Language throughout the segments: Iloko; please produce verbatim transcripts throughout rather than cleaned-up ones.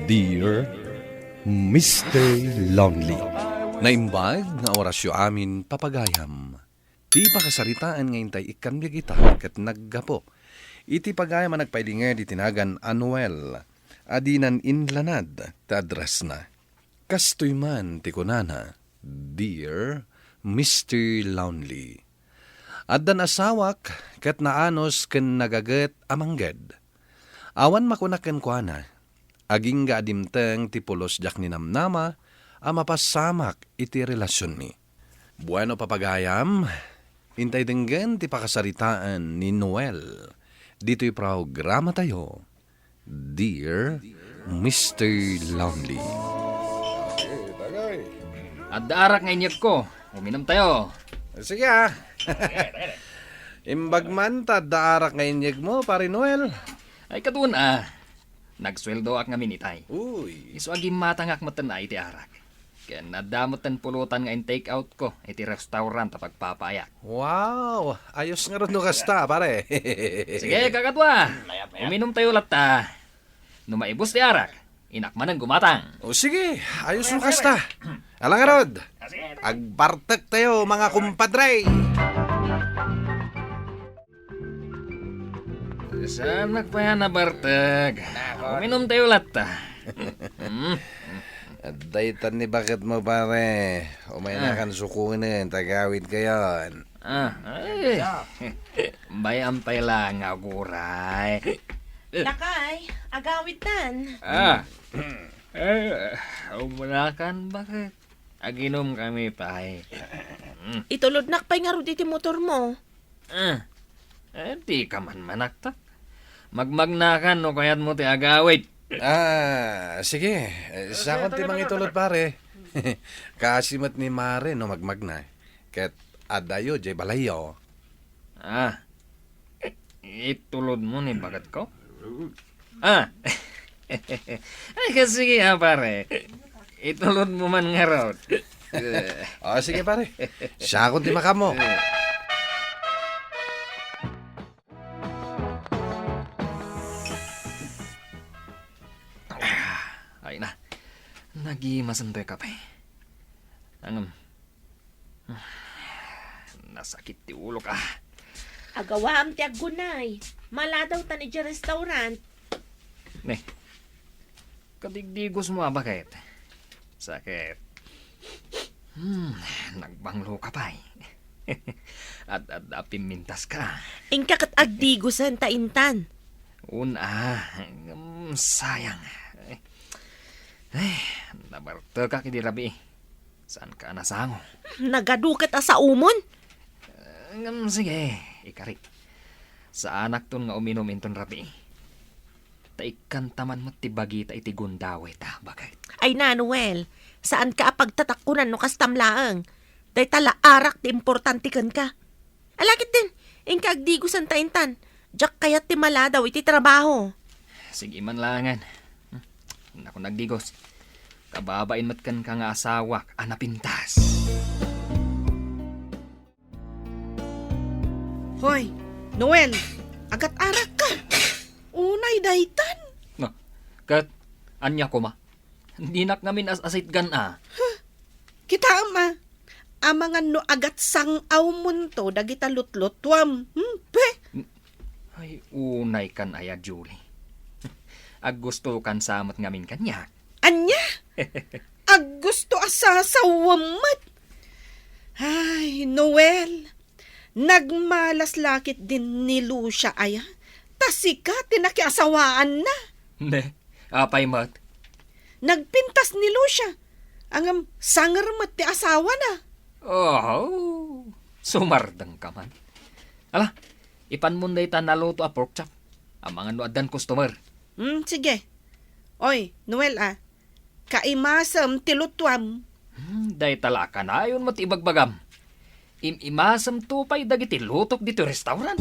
Dear Mister Lonely. Naimbag nga orasyo amin, papagayam. Ti pakasaritaan nga intay ikkan biag ita ket naggapu iti pagayam a nagpailinged iti nagan a Noel a dinan inlanad ti addressna. Kastoy man ti kunana, "Dear Mister Lonely, addan asawak ket naanus ken nagaget a mangged. Awan makunak kenkuana, agingga a dimteng ti pulos diak ninamnama a mapasamak iti relasionmi." Bueno, papagayam, intay denggen ti pakasaritaan ni Noel ditoy programatayo, Dear Mister Lonely. Adda arak nga inyegko. Uminum tayo. Sige, ah. Imbag man ta adda arak nga inyegmo, Pare Noel. Ay, kaduan, ah. Nagsueldoak ngamin itay. Uy. Isu a gimmatangak metten a iti arak. Ken adda metten pulutan nga in-take out ko iti restaurant a pagpapaayak. Wow! Ayos ngarud no kasta, pare. Sige, kakadua. Uminum tayo latta. No maibus ti arak, inak manen gumatang. O sige, ayos no kasta. Ala ngarud, agbartek tayo, mga kumpadre. Saanak pay a nabartek. Uminum tayo latta. Hmm. Daytan ni baketmo, pare. Umay Ah. nakan sukunen, tagawid kayon. Ah, ay. Bay-am pay lang nga aguray. Lakay, agawidtan. Ah. Eh, umunakan, baket? Aginum kami pay. Itulodnak pay ngarud iti motormo. Ah, eh, di ka man manaktak. Magmagnakan no kayatmo ti agawid. Ah, sige. Eh, sakon ti mangitulod, pare. Kaasi met ni Mare no magmagna. Ket adayo jay balayyo. Ah, itulod mo ni baket ko? Ah. Ay, sige, ah, pare. Itulod mo man ngarud. O, sige, pare. Siakon ti makamo. Ay na. Nagimasen toy kape. Ngem, nasakit ti ulok, ah. Agawaam ti aggunay. Maladaw ta ni restaurant. Ne, kadigdigos mo a baket. Sakit. Hmm, nagbanglo ka pay. At, at, at pimintas ka. Inka ket agdigosen ta intan. Un, ah, mm, sayang. Ay, nabartekak idi rabii. Saan ka nasango? Nagadu ket a saomon? Eh, ngem sige, ikari. Saanakton nga uminum inton rabii. Ta ikkanta man met ti bagita iti gundaway ta, baket. Ay na, Noel, saan ka a pagtatakkunan no kastam laeng. Dayta la arak ti importante kenka. Ala ketdin, inka agdigosen ta intan. Diak kayat ti maladaw iti trabaho. Sige man laengen. Innak agdigos. Kababain met kenka nga asawak a napintas. Hoy, Noel, agat-arak ka. Unay daytan. No, ket ania koma? Dinak ngamin as-asitgan a. Kitaem a, amangan no agatsang-awmonto dagita lutlutuam. Hmm, pe? Ay, unay kan aya, Julie. Aggustokan sa met ngamin kaniak. Ania? Aggusto a sasawem met. Ay, Noel, nagmalas la ketdin ni Lucia aya, ta sika ti nakiasawaanna. Ne, apay met? Nagpintas ni Lucia, ngem sanger met ti asawana. Oh, sumardeng ka man. Ala, ipanmon dayta naluto a pork chop. Amangan no addan customer. Hmm, sige. Oy, Noel a, kaimasem ti lutuam. Hmm, dayta la a kanayon met ti ibagbagam. Im-imasemto pay dagiti lutok ditoy restaurant.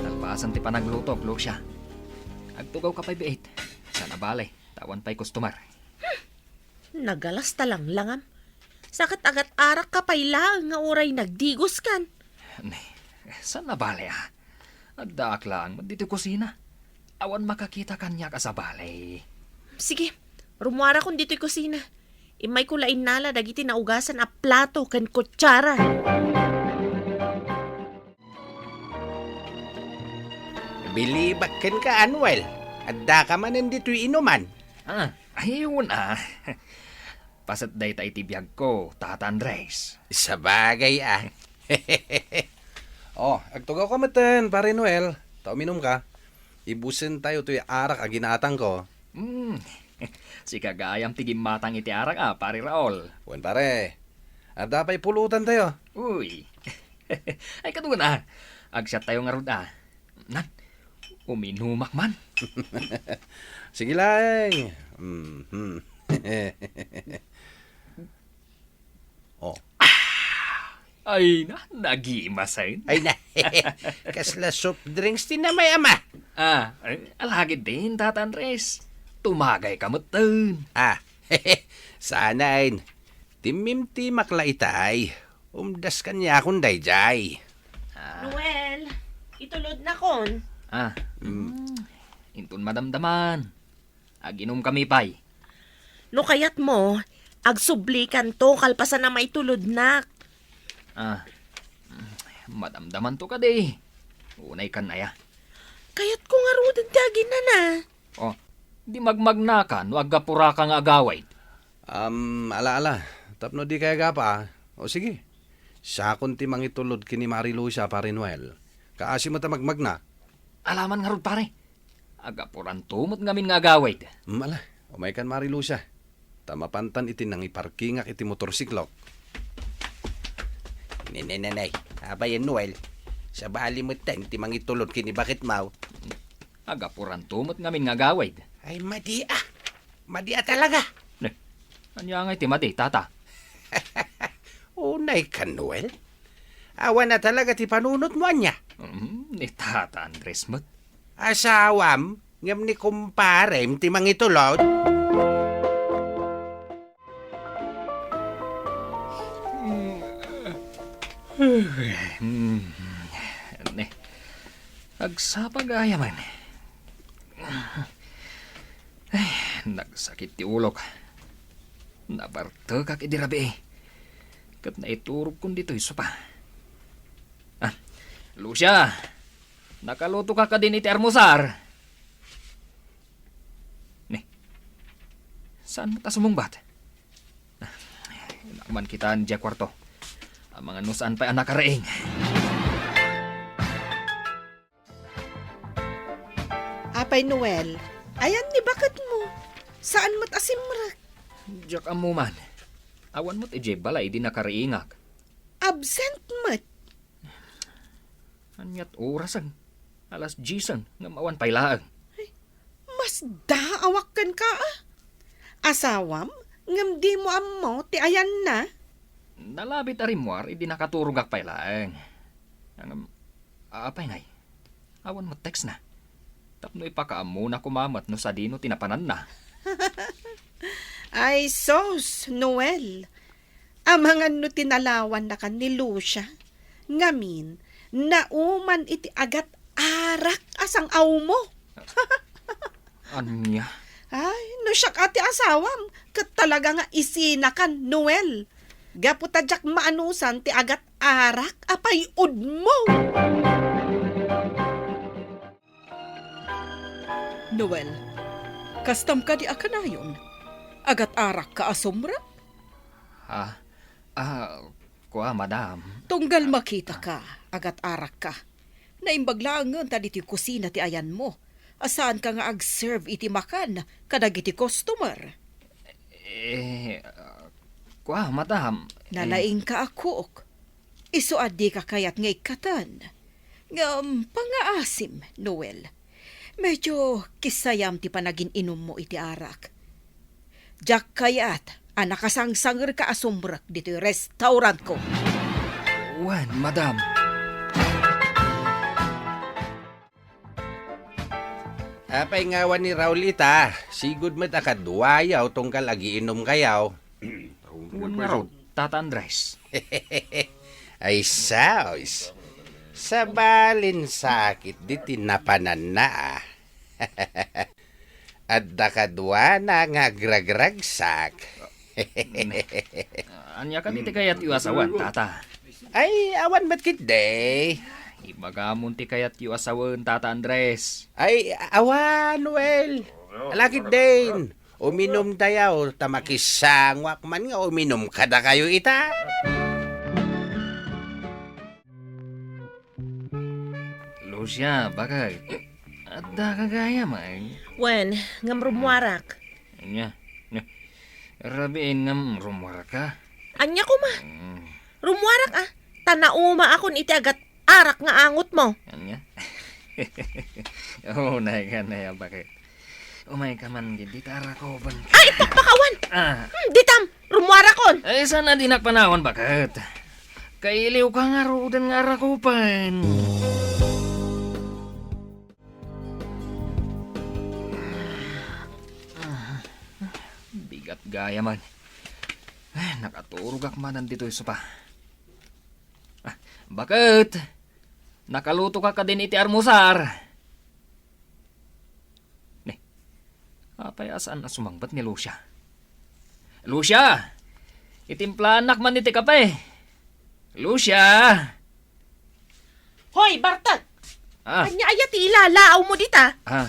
Nalpasan ti panaglutok, Lucia. Agtugaw ka pay biit. Saan a bale, ta awan pay customer. Nagalas ta langlangam. Sa ket agat-arak ka pay laeng nga uray nagdigoskan. Ne, saan a bale a. Addaak laeng met ditoy kusina. Awan makakita kaniak a sabali. Sige, rummuarakon ditoy kusina. Immayko la innala dagiti naugasan a plato ken kutsara. Bilibak kenka, Anuel. Addaka manen ditoy inuman. Ah, ayun ah. Paset dayta iti biagko, Tata Andres. Sabagay ah. Oh, agtugawka metten, Pare Noel. Ta uminumka. Ibusentayo toy arak a ginatangko. Hmm. Sika gayam ti gimmatang iti arak a, Pare Raul. Wen, pare. Adda pay pulutantayo. Uy. Ay, kaduna. Agsiattayo ngarud a. Nan, uminumak man. Sige laeng. Mhm. Oh. Ay na, nagimasen. Ay na. Kasla soft drinks ti namay-ama. Ah, ay, alagid din, Tata Andres. Tumagayka metten. Ah, sanaen. Timmimtimak la itay. Umdas kaniakon daydiay. Ah. Noel, itulodnakon. Ah. Mm. Mm. Inton madamdaman. Aginumkami pay. No kayatmo, agsublikanto kalpasan a maitulodnak. Ah. Madamdamanto kadi. Unay kan aya. Kayatko ngaruden ti aginana. Oh, di magmagnaka no aggapuraka nga agawid. Am, ala, ala. Tapno dikay agapa, ah. O sige. Siakon ti mangitulod ken ni Mari Lucia, Pare Noel. Kaasi met a magmagna. Alaman ngarud, pare. Agapuranto met ngamin nga agawid. Mm, ala. Umaykan, Mari Lucia. Ta mapantan iti nangiparkingak iti motorsiklok. Ne, ne, ne, ne. Apay, Noel. Sabali metten ti mangitulod ken ni baketmo. Agapuranto met ngamin nga agawid. Ay, madi, ah. Madi a talaga. Ne, ania ngay ti madi, tata? Unay ka, Noel. Awan a talaga ti panunotmo, ania? Mm, ni Tata Andres met. Asawam, ngem ni kumparem ti mangitulod? Mm. Ne, agsapa gayam. Ay, nagsakit ti ulok. Nabartekak idi rabii. Ket naiturogkon ditoy sopa. Ah, Lucia, nakaluto ka kadin iti almusar? Ne, saan met a sumungbat? Ah, naman kitan diay kuarto. Amangan no saan pay a nakariing. Apay Noel, ayan ni baketmo? Saan met a simrek? Diak ammo man. Awan met idiay balay idi nakariingak. Absent met? Aniat orasen? Alas diesen, ngem awan pay laeng. Ay, masdaawak kenka, a. Asawam, ngem dimo ammo ti ayanna? Nalabit a rimmuar idi nakaturogak pay laeng. Ngem, apay ngay? Awan met textna. Tapno ipakaammona koma met no sadino ti napananna. Ay sus, Noel! Amangan no tinalawannakan ni Lucia. Ngamin, nauman iti agat-arak a sang-awmo. Ania? Ay, no siak a ti asawam, ket talaga nga isinakan, Noel. Gapu ta diak maanusan ti agat-arak a pay-udmo. Noel, kastam kadi a kanayon? Agat-arakka a sumrek? Ah, ah, kua, madam. Tunggal makitaka, agat-arakka. Naimbag laengen ta ditoy kusina ti ayanmo, a saanka nga agserve iti makan kadagiti customer. Eh, ah, kua, madam, eh. Nalaingka a cook. Isu a dika kayat nga ikkaten. Ngem, pangngaasim, Noel. Medyo kisayam ti panagin-inummo iti arak. Diak kayat a nakasangsangerka a sumrek ditoy restaurantko. Wen, madam. Apay nga awan ni Raul ita? Sigud met a kaduayaw tunggal agiinumkayaw. Wen ngarud, Tata Andres. Ay, sus. Sabalin sakit diti napananna, a. Adda kaduana nga agragragsak. Ania kadi ti kayatyo a sawen, tata? Ay, awan met ketdi. Ibagamon ti kayatyo a sawen, tata Andres. Ay, awan, well. Ala ketdin. Uminumtayo, ta makisangoak man nga uminum kadakayo ita. Lucia, bakit? Adda ka gayam, ay? Wen, ngem rummuarak. Ania? Ania? Rabiin ngem rummuaraka? Ania koma? Mm. Rummuarak, a. Ta naumaakon iti agat-arak nga angotmo. Ania? Unay ka na, bakit? Umayka man gid, ta arakupen. Ay, pakawan! Ah. Hmm, ditam! Rummuarakon! Ay, saan a dinak panawan, bakit? Kailiwka ngaruden nga arakupen. Ah, bigat gayam. Ay, nakaturogak manen ditoy sopa. Ah, bakit? Nakalutoka kadin iti almusar? Ne, apay a saan a sumangpet ni Lucia? Lucia! Itimplaannak man iti kape! Lucia! Hoy, bartek! Ah. Ania aya ti ilalaawmo dita? Ah,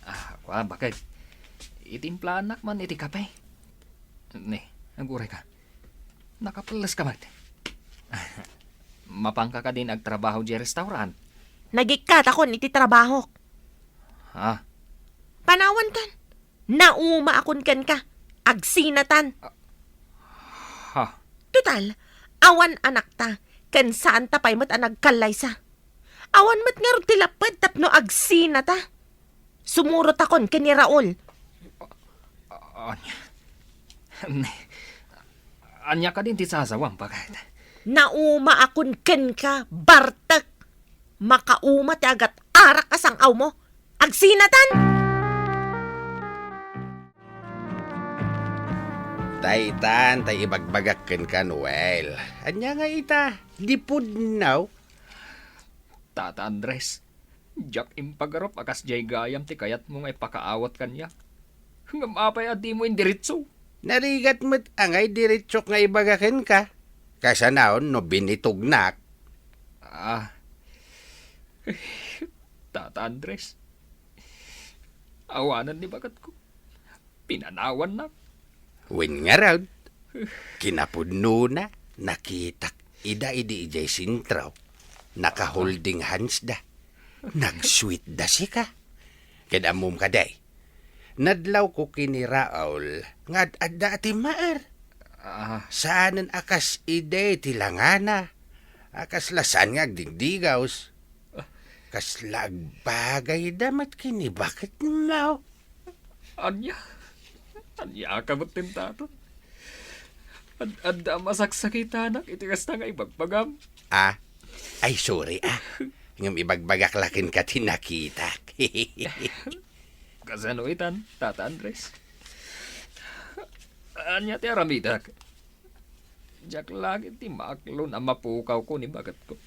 ah, kua, bakit? Itimplaannak man iti kape. Ne, agurayka. Nakapelleska met. Mapanka kadin agtrabaho diay restaurant? Nagikkatakon iti trabahok. Ha? Panawankan. Naumaakon kenka. Agsinatan. Ha? Total, awan anakta, ken saanta pay met a nagkallaysa. Awan met ngarud ti lapped tapno agsinata. Sumurotakon ken ni Raul. A-, ania? Ania kadin ti sasawam, bakit? Naumaakon kenka, bartek. Makauma ti agat-arak a sang-awmo. Agsinatan! Daytan tay ibagbagak kenka, Noel. Ania nga ita, di pudno? Tata Andres, diak impagarup a kasdiay gayam ti kayatmo nga ipakaawat kaniak. Ngem apay a dimo indiretso? Narigat met a nga idiretsok nga ibaga kenka. Kasanaon no binitugnak. Ah. Tata Andres, awanen ni baketko. Pinanawannak. Wen ngarud, kinapudnona, nakitak ida idi idiay sentro. Nakaholding hands da. Nag-sweet da sika. Ket ammom kadi, nadlawko ken ni Raul nga ad-adda a timmaer. Ah. Saanen a kas idi ti langana. A kasla saan nga agdigdigaws. Kasla agbagayda met ken ni baketmo. Ania? Ania ka met, tata? Ad-, adda a masaksakitanak iti kasta nga ibagbagam. Ah? Ay, sorry, ah. Ngem ibagbagak la kenka ti nakitak. Kasano itan, Tata Andres? Ania ti aramidek? Diak la ketdi maaklon a mapukawko ni baketko.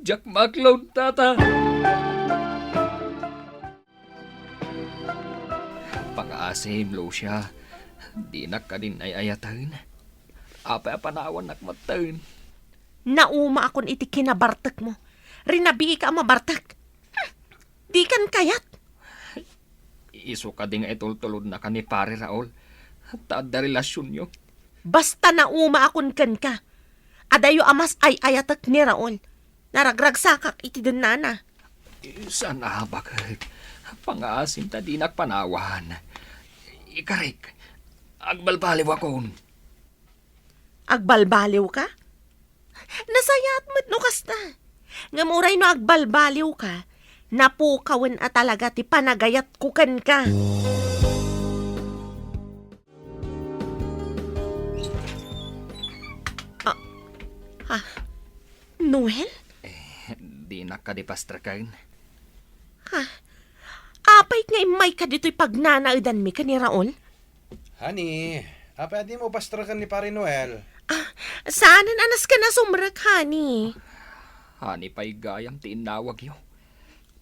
Diak maaklon, Tata! Pangaasim, Lucia. Dinak kadin ay-ayaten. Apay a panawannak metten? Naumaakon iti kinabartekmo. Rinabiika a mabartek. Hmm, dikan kayat. Isu kadi nga itultulodnaka ni Pare Raul, ta adda relasionyo. Basta naumaakon kenka. Adayo a mas ay-ayatek ni Raul. Naragragsakak iti dennana. Saan a baket. Pangaasim ta dinak panawan. Ikarik, agbalbaliwakon. Agbalbaliwka? Nasayaat met no kasta. Ngem uray no agbalbaliwka, napukawen a talaga ti panagayatko kenka. Ah, ah, Noel? Eh, dinak kadi pastreken? Ah, apay nga immayka ditoy pagnanaedanmi ken ni Raul? Honey, apay a dimo pastreken ni Pare Noel? Ah, saanen a nasken a sumrek, honey. Ani pay gayam ti innawagyo?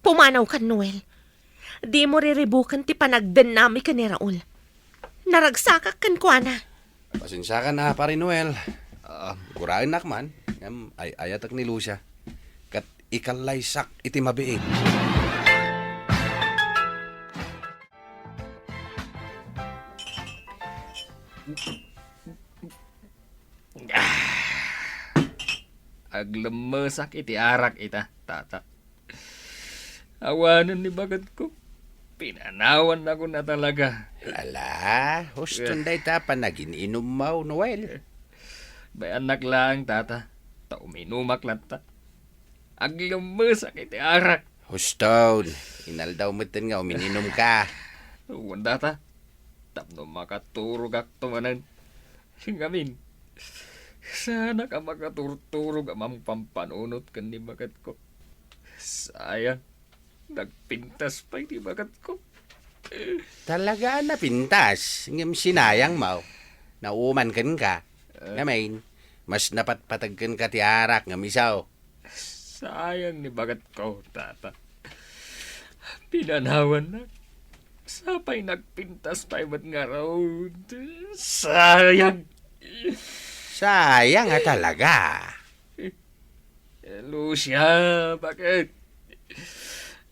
Pumanawkan, Noel. Dimo riribuken ti panagdennami ken ni Raul. Naragsakak kenkuana. Pasensiakan a, Pare Noel. Ah. Guraennak man, ngem ay-ayatek ni Lucia. Ket ikallaysak iti mabiit. Ah. Aglemmesak iti arak ita, Tata. Awanen ni baketko. Pinanawannakon a talaga. Ala, huston dayta panagin-inummo, Noel. Bayannak laeng, Tata. Ta uminumak latta. Aglemmesak iti arak. Huston, inaldaw metten nga umininumka. Wen, Tata. Tapno makaturogakto manen. Ngamin, saanak a makaturturog a mangpampanunot ken ni baketko. Sayang, nagpintas pay ni baketko. Talaga a napintas, ngem sinayangmo. Nauman kenka. Eh. Ngamin, mas napatpateg kenka ti arak ngem isu. Sayang ni baketko, Tata. Pinanawannak. Sapay nagpintas pay met ngarud. Sayang. Sayang a talaga. Lucia, baket?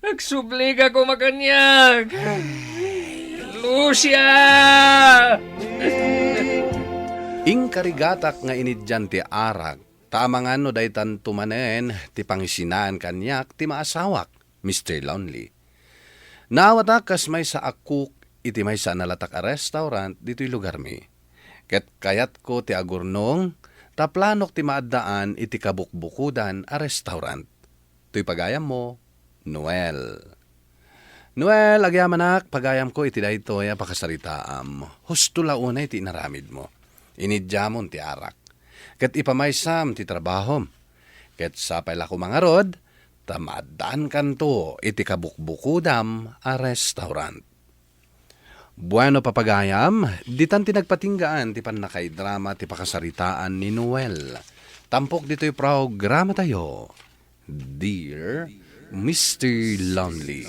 Agsubli ka koma kaniak. Lucia! Inkarigatak nga iniddian ti arak, ta amangan no daytanto manen ti pangisinaan kaniak ti maasawak, Mister Lonely. Naawatak kas maysa a cook iti maysa a nalatak a restaurant ditoy lugarmi. Ket kayatko ti agurnong ta planok ti maaddaan iti kabukbukodan a restaurant. Toy pagayammo, Noel. Noel, agyamanak, pagayamko iti daytoy a pakasaritaam. Husto la unay ti inaramidmo. Iniddiamon ti arak. Ket ipamaysam ti trabahom. Ket sapay la koma ngarud, ta maaddaankanto iti kabukbukodam a restaurant. Bueno, papagayam, ditan ti nagpatinggaan ti pannakaidrama ti pakasaritaan ni Noel. Tampok ditoy programatayo, Dear Mister Lonely.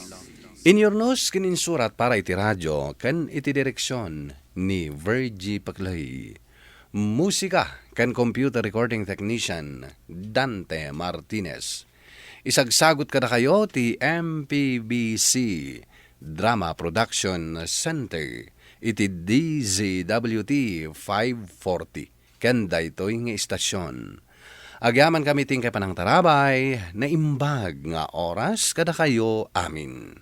Inyurnos ken insurat para iti radio ken iti direksion ni Virgie Paclay. Musika ken computer recording technician, Dante Martinez. Isagsagut kadakayo ti M P B C Drama Production Center iti D Z W T five forty ken daytoy nga istasion. Agyamankami ti inkay panangtarabay, naimbag nga oras kadakayo amin.